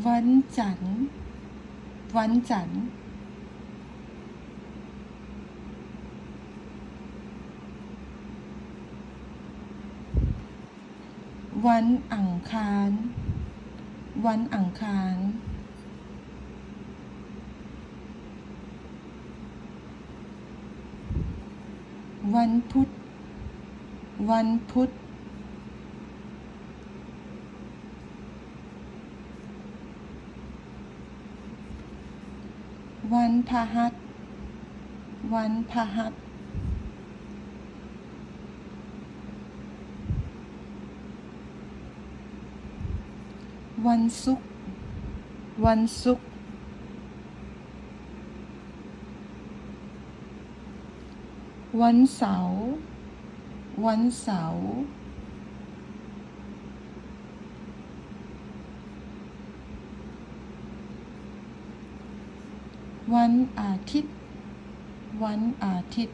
ວັນຈັນ ວັນຈັນ. ວັນອັງຄານ ວັນອັງຄານ. ວັນພຸດ ວັນພຸດ. ວັນພະຫັດ ວັນພະຫັດ. ວັນສຸກ ວັນສຸກ. ວັນເສົາ ວັນເສົາ. ວັນອາທິດ ວັນອາທິດ.